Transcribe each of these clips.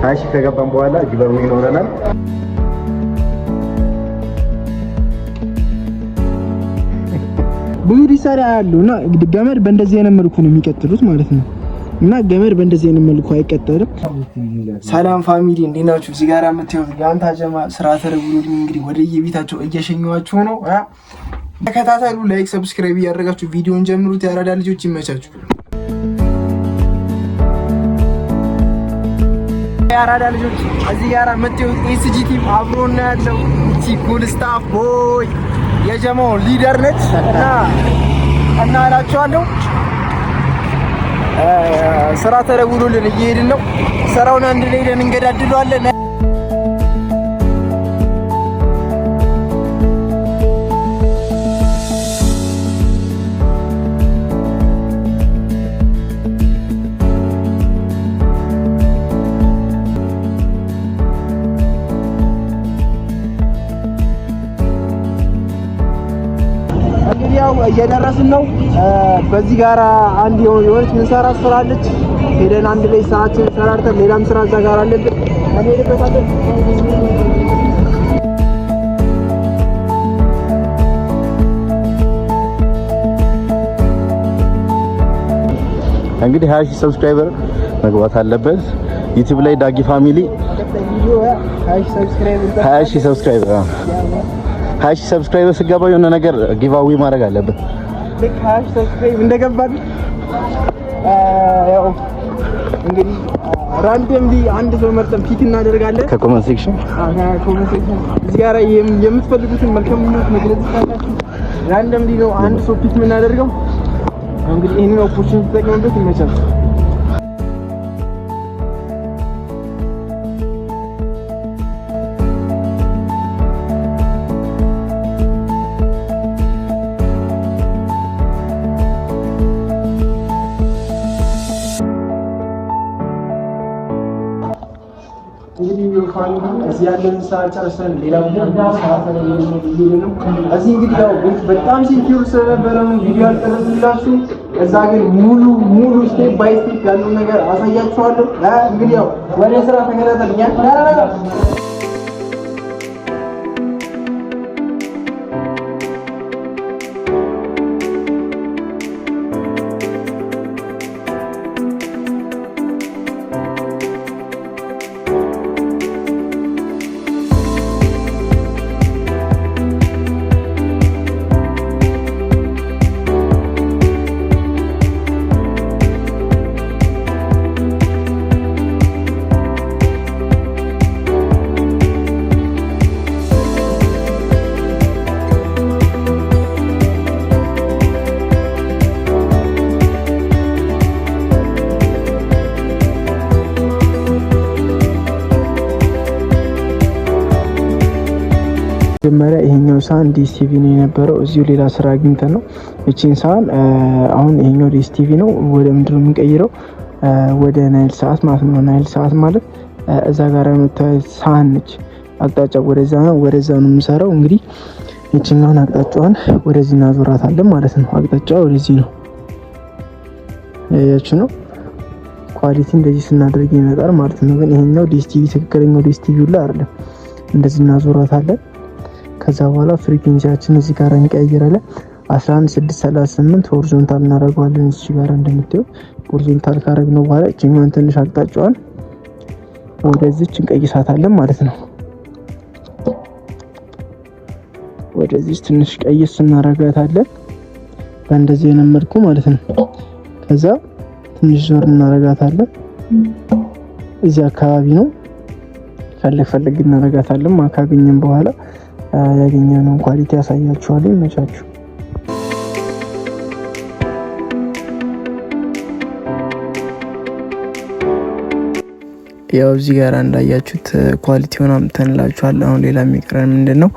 20,000 ከገባን በኋላ giveaway ይኖረናል። ብዙ ሊሰራ ያሉ እና ገመድ በእንደዚህ አይነት መልኩ ነው የሚቀጥሉት ማለት ነው። እና ገመድ በእንደዚህ አይነት መልኩ አይቀጠልም። ሰላም family እንዴት ናችሁ? እዚህ ጋር የምታዩት የአንታ ጀማ ስራ ተደውሎልኝ እንግዲህ ወደ የቤታቸው እየሸኘኋቸው ነው። ተከታተሉ። Like፣ subscribe እያደረጋችሁ ቪዲዮን ጀምሩት። የአራዳ ልጆች ይመቻችሁ። የአራዳ ልጆች እዚህ ጋር የምታዩት ኤስጂቲ አብሮና ያለው እቺ cool stuff boy የጀማው leader ነች እና እላችኋለሁ ስራ ተደውሎልን እየሄድን ነው። ስራውን አንድ ላይ ሄደን እንገዳድለዋለን። እንግዲህ ያው እየደረስን ነው። በዚህ ጋራ አንድ የሆነች ምንሰራ ስራ አለች። ሄደን አንድ ላይ ስራችንን ሰራርተን ሌላም ስራ እዛ ጋር አለብን እንሄድበታለን። እንግዲህ 20,000 subscriber መግባት አለበት። ዩቲዩብ ላይ ዳጊ ፋሚሊ 20,000 subscriber 20,000 subscriber ስገባ የሆነ ነገር giveaway ማድረግ አለበት። ልክ 20,000 subscribe እንደገባን ያው እንግዲህ randomly አንድ ሰው መርጠን pick እናደርጋለን። ከ comment section comment section እዚህ ጋር የምትፈልጉትን መልካም ምኞት መግለጽ ትችላላችሁ። Randomly ነው አንድ ሰው pick የምናደርገው። እንግዲህ ይሄንን opportunity ተጠቅመንበት ይመቻል። እንግዲህ family እዚህ ያለን ሰዓት ጨርሰን ሌላ ቦታ ሰዓት ላይ ነው። እዚህ እንግዲህ ያው ቤት በጣም secure ስለነበረ ነው ቪዲዮ ያልቀረጽኩላችሁ። እዛ ግን ሙሉ ሙሉ step by step ያለውን ነገር አሳያችኋለሁ። እንግዲህ ያው ወደ ስራ ተከታተሉኝ። መጀመሪያ ይሄኛው ሳህን ዲኤስቲቪ ነው የነበረው። እዚሁ ሌላ ስራ አግኝተን ነው እቺን ሳህን አሁን ይሄኛው ዲኤስቲቪ ነው። ወደ ምንድን ነው የምንቀይረው? ወደ ናይል ሰዓት ማለት ነው። ናይል ሰዓት ማለት እዛ ጋር የምታዩት ሳህን ነች። አቅጣጫ ወደዛ ነው፣ ወደዛ ነው የምንሰራው። እንግዲህ ይችኛውን አቅጣጫዋን ወደዚህ እናዞራታለን ማለት ነው። አቅጣጫዋ ወደዚህ ነው፣ ያያችሁ ነው። Quality እንደዚህ ስናደርግ ይመጣል ማለት ነው። ግን ይሄኛው ዲኤስቲቪ ትክክለኛው ዲኤስቲቪ ሁላ አይደለም። እንደዚህ እናዞራታለን። ከዛ በኋላ frequency ያችን እዚህ ጋር እንቀይራለን። 11638 horizontal እናደርገዋለን። እዚህ ጋር እንደምታዩ horizontal ካደረግነው በኋላ እቺኛዋን ትንሽ አቅጣጫዋን ወደዚች እንቀይሳታለን ማለት ነው። ወደዚች ትንሽ ቀይስ እናደርጋታለን በእንደዚህ አይነት መልኩ ማለት ነው። ከዛ ትንሽ ዞር እናደርጋታለን። እዚህ አካባቢ ነው ፈለግ ፈለግ እናደርጋታለን። ካገኘን በኋላ ያገኘነውን quality ያሳያችኋል። ይመቻችሁ። ያው እዚህ ጋር እንዳያችሁት quality ውን አምጥተንላችኋል። አሁን ሌላ የሚቀረን ምንድን ነው?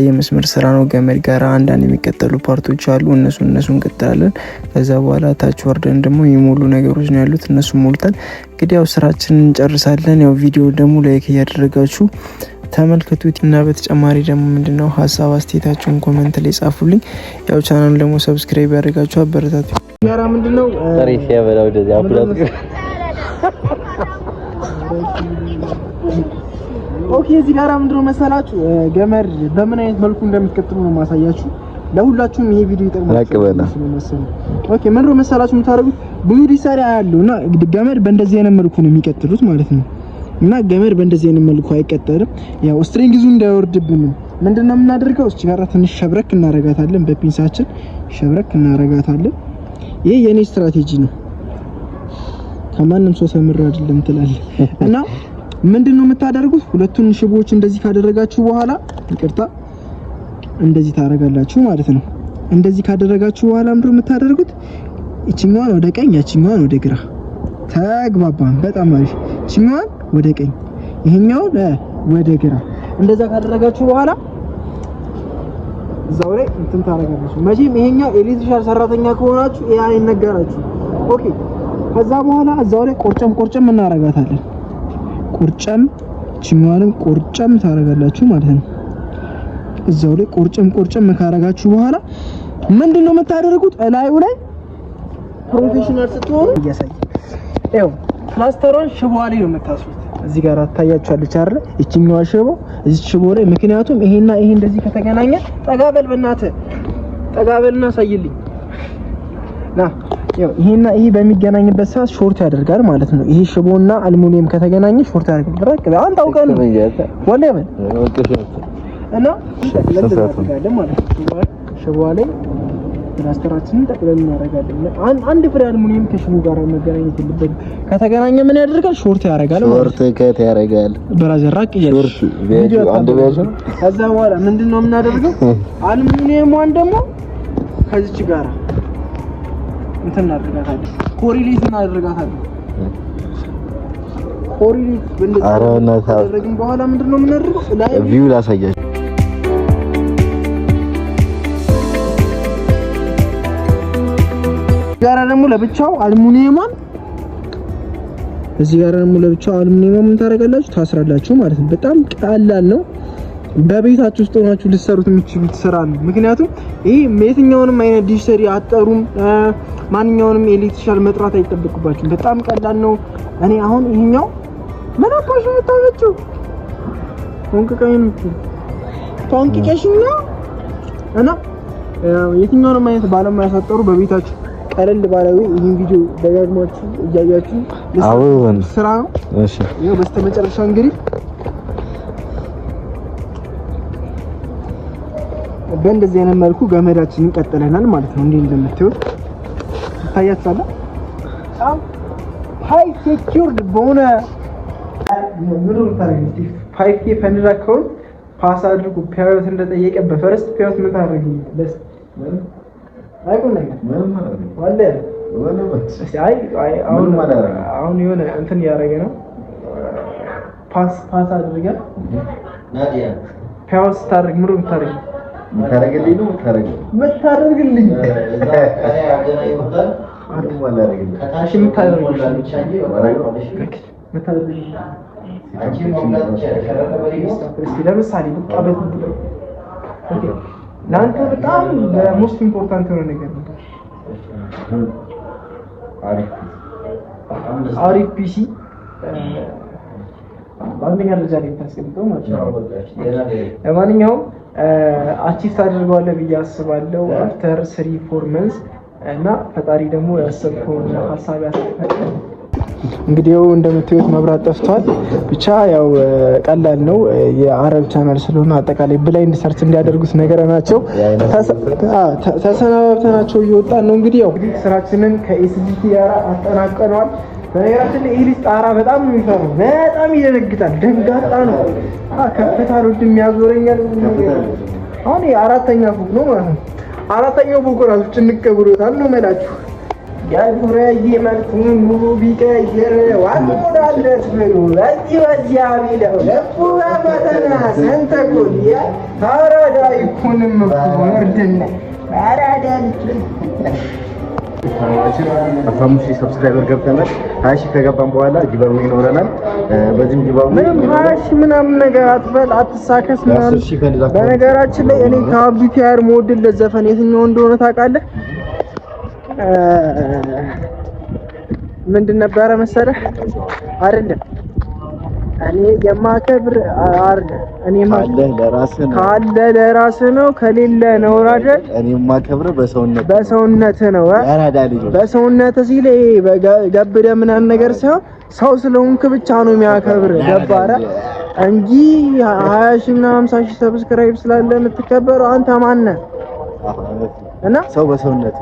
የመስመር ስራ ነው። ገመድ ጋር አንዳንድ የሚቀጠሉ part ኦች አሉ። እነሱ እንቀጥላለን። ከዛ በኋላ ታች ወርደን ደግሞ የሞሉ ነገሮች ነው ያሉት። እነሱ ሞልተን እንግዲህ ያው ስራችንን እንጨርሳለን። ያው ቪዲዮ ደግሞ like እያደረጋችሁ ተመልከቱት እና በተጨማሪ ደግሞ ምንድነው ሀሳብ አስተያየታችሁን comment ላይ ጻፉልኝ። ያው ቻናሉ ደግሞ subscribe ያደርጋችሁ አበረታቱ። ጋራ ምንድነው ጥሬ ሲያበላው እንደዚህ አፍላት። Okay፣ እዚህ ጋራ ምንድነው መሰላችሁ ገመድ በምን አይነት መልኩ እንደምትቀጥሉ ነው ማሳያችሁ። ለሁላችሁም ይሄ ቪዲዮ ይጠቅማል። Okay፣ ምንድነው መሰላችሁ የምታደርጉት ብዙ ዲሳሪ ያለው እና ገመድ በእንደዚህ አይነት መልኩ ነው የሚቀጥሉት ማለት ነው። እና ገመድ በእንደዚህ አይነት መልኩ አይቀጠልም። ያው strength ኡ እንዳይወርድብን ምንድነው የምናደርገው? እቺ ጋራ ትንሽ ሸብረክ እናረጋታለን፣ በፒንሳችን ሸብረክ እናረጋታለን። ይሄ የኔ ስትራቴጂ ነው፣ ከማንም ሰው ተምሬ አይደለም ትላለህ። እና ምንድነው የምታደርጉት? ሁለቱን ሽቦዎች እንደዚህ ካደረጋችሁ በኋላ ይቅርታ፣ እንደዚህ ታረጋላችሁ ማለት ነው። እንደዚህ ካደረጋችሁ በኋላ ምንድነው የምታደርጉት? ይችኛዋን ወደ ቀኝ፣ ያችኛዋን ወደ ግራ። ተግባባን? በጣም አሪፍ። ይችኛዋን ወደ ቀኝ፣ ይሄኛውን ወደ ግራ። እንደዛ ካደረጋችሁ በኋላ እዛው ላይ እንትን ታረጋላችሁ። መቼም ይሄኛው electrician ሰራተኛ ከሆናችሁ ይሄ አይነገራችሁ። Okay፣ ከዛ በኋላ እዛው ላይ ቆርጨም ቆርጨም እናረጋታለን። ቆርጨም ይችኛዋንም ቆርጨም ታረጋላችሁ ማለት ነው። እዛው ላይ ቆርጨም ቆርጨም ካረጋችሁ በኋላ ምንድነው የምታደርጉት? እላዩ ላይ professional ስትሆኑ እያሳየ ይኸው ፕላስተሯን ሽቦ ላይ ነው የምታስሩት። እዚህ ጋር አታያችኋለች አይደል? ይችኛዋ ሽቦ እዚህ ሽቦ ላይ፣ ምክንያቱም ይሄና ይሄ እንደዚህ ከተገናኘ ጠጋበል፣ በእናትህ ጠጋበልና አሳይልኝ ና። ያው ይሄና ይሄ በሚገናኝበት ሰዓት short ያደርጋል ማለት ነው። ይሄ ሽቦና አልሙኒየም ከተገናኘ short ያደርጋል። ረቅ አንተ አውቀህ ነው ወላሂ በል እና ጠቅለል ማለት ነው። ሽቦ ላይ ፕላስተራችንን ጠቅለል እናደርጋለን። አንድ ፍሬ አልሙኒየም ከሽቦ ጋር መገናኘት የለበትም። ከተገናኘ ምን ያደርጋል? Short ያደርጋል ማለት Short cut ያደርጋል። Brother ራቅ እያልሽ Short ቢያጁ አንድ ቢያጁ። ከዛ በኋላ ምንድነው የምናደርገው? አልሙኒየሟን ደግሞ ከዚች ጋር እንትን እናደርጋታለን። Correlate እናደርጋታለን። Correlate በእንደዚህ ካደረግን በኋላ ምንድነው የምናደርገው? ላይ View ላሳያችሁ። ጋራ ደግሞ ለብቻው አልሙኒየሟን እዚህ ጋር ደግሞ ለብቻው አልሙኒየሟን ምን ታደርጋላችሁ? ታስራላችሁ ማለት ነው። በጣም ቀላል ነው። በቤታችሁ ውስጥ ሆናችሁ ልትሰሩት የምትችሉት ስራ ነው። ምክንያቱም ይሄ የትኛውንም አይነት ዲሽ ሰሪ አጠሩም ማንኛውንም electrician መጥራት አይጠበቅባችሁም። በጣም ቀላል ነው። እኔ አሁን ይሄኛው ምን አባሽ የምታመጪው ቶንቅቀኝ ቶንቅቀሽኝ ነው እና የትኛውንም አይነት ባለሙያ ሳትጠሩ በቤታችሁ ቀለል ባለው ይህን ቪዲዮ ደጋግማችሁ እያያችሁ ስራ ነው። እሺ ይኸው በስተመጨረሻ እንግዲህ በእንደዚህ አይነት መልኩ ገመዳችንን ቀጥለናል ማለት ነው። እንዲህ እንደምታዩት ይታያችኋል። በጣም high secured በሆነ ምን ታደርጊ 5K funded account pass አድርጉ payout እንደጠየቀ በ first payout ምን ታደርጊ? አሁን የሆነ እንትን እያደረገ ነው። Pass pass አድርገህ payout ስታደርግ ምንድን ነው የምታደርጊው? የምታደርግልኝ ለምሳሌ ለአንተ በጣም most important የሆነ ነገር ነው። አሪፍ PC በአንደኛ ደረጃ ላይ የምታስቀምጠው ማለት ነው። ለማንኛውም achieve ታደርገዋለህ ብዬ አስባለሁ። After 3-4 months እና ፈጣሪ ደግሞ ያሰብከውን ሀሳብ ያሳካል። እንግዲህ ያው እንደምታዩት መብራት ጠፍቷል። ብቻ ያው ቀላል ነው። የአረብ ቻናል ስለሆነ አጠቃላይ blind search እንዲያደርጉት ነገር ናቸው። ተሰናባብተናቸው እየወጣን ነው። እንግዲህ ያው ስራችንን ከኤስጂቲ ጋር አጠናቀነዋል። በነገራችን ላይ ይህ ልጅ ጣራ በጣም ነው የሚፈራው። በጣም ይደነግጣል። ደንጋጣ ነው። ከፍታ አልወድም፣ ያዞረኛል። አሁን አራተኛ ፎቅ ነው ማለት ነው። አራተኛው ፎቅ ራሱ ጭንቅ ብሎታል ነው የምላችሁ። የጉረዬ መልኩን ሙሉ ቢቀይር ዋሞዳለት ብሎ በዚህ በዚያ ቢለው ለቡ በፈተና ሰንተቁል አራዳ ይኩንም እኮ እርድነ አራዳ 15,000 subscriber ገብተናል። 20,000 ከገባን በኋላ giveaway ይኖረናል። በዚህም giveaway ምንም 20,000 ምናምን ነገር አትበል፣ አትሳከስ ምናምን። በነገራችን ላይ እኔ ከአብዱ ኪያር የምወድለት ዘፈን የትኛው እንደሆነ ታውቃለህ? ምንድን ነበረ መሰለህ? አይደለም እኔ የማከብር አይደለም እኔ ካለ ለራስህ ነው፣ ካለ ለራስህ ነው፣ ከሌለ ነው አይደል? እኔ የማከብር በሰውነት በሰውነት ነው። ያራዳ ልጅ በሰውነት ሲል ገብደ ምናምን ነገር ሳይሆን ሰው ስለሆንክ ብቻ ነው የሚያከብር። ገባህ እንጂ 20 ሺህ እና 50 ሺህ subscribe ስላለ የምትከበረው አንተ ማን ነህ? እና ሰው በሰውነቱ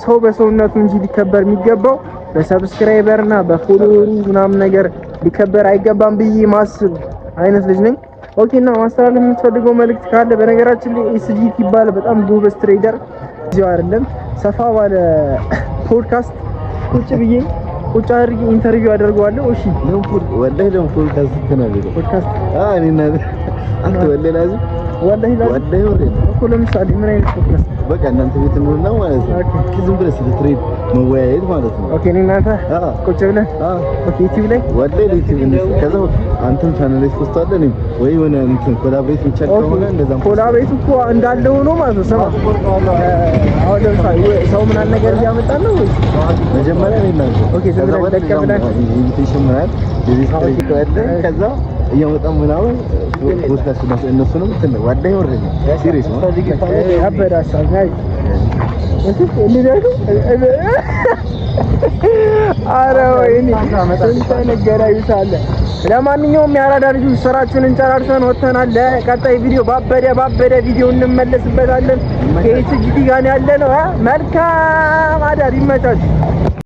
ሰው በሰውነቱ እንጂ ሊከበር የሚገባው በ subscriber እና በ follower ኡ ምናምን ነገር ሊከበር አይገባም ብዬ ማስብ አይነት ልጅ ነኝ። Okay። እና ማስተላለፍ የምትፈልገው መልእክት ካለ፣ በነገራችን ላይ ኤስጂቲ ይባላል፣ በጣም ጎበዝ trader። እዚሁ አይደለም ሰፋ ባለ ፖድካስት ቁጭ ብዬ ቁጭ አድርጌ interview አደርገዋለሁ። እሺ ወላሂ ለምን ፖድካስት ትናደርገው? ፖድካስት እኔና አንተ ወላሂ ላዚም ወላሂ ላዚም ወላሂ ወላሂ እኮ ለምሳሌ ምን አይነት ፖድካስት? በቃ እናንተ ቤት እንሆንና ማለት ነው ዝም ብለህ ስለ trade መወያየት ማለት ነው። Okay፣ እኔ እናንተ ቁጭ ብለን okay፣ ዩቲዩብ ላይ ወላሂ ዩቲዩብ እንስራ። ከዛ አንተም ቻናል ላይ ትፖስታለህ፣ እኔም ወይ የሆነ እንትን collaborate የሚቻል ከሆነ እንደዛም collaborate እኮ እንዳለ ሆኖ ማለት ነው። ስማ አሁን ለምሳሌ ሰው ምናምን ነገር እያመጣን ነው ወይ መጀመሪያ እኔ እናንተ okay፣ ዝም ብለን ደቀ ብለን invitation ምናምን የዚህ trade አለ። ከዛ እያመጣን ምናምን ፖድካስት እነሱንም እንትን ወላሂ ወረደ serious ነው። ያበደ ሀሳብ ናይ እንዴ፣ ኧረ ወይኔ ስንት አይነት ገዳይ አለ። ለማንኛውም የአራዳ ልጆች ስራችንን ጨራርሰን ወጥተናል። ለቀጣይ ቪዲዮ ባበደ ባበደ ቪዲዮ እንመለስበታለን። ከኤስጂቲ ጋር ያለ ነው። መልካም አዳር፣ ይመቻችሁ።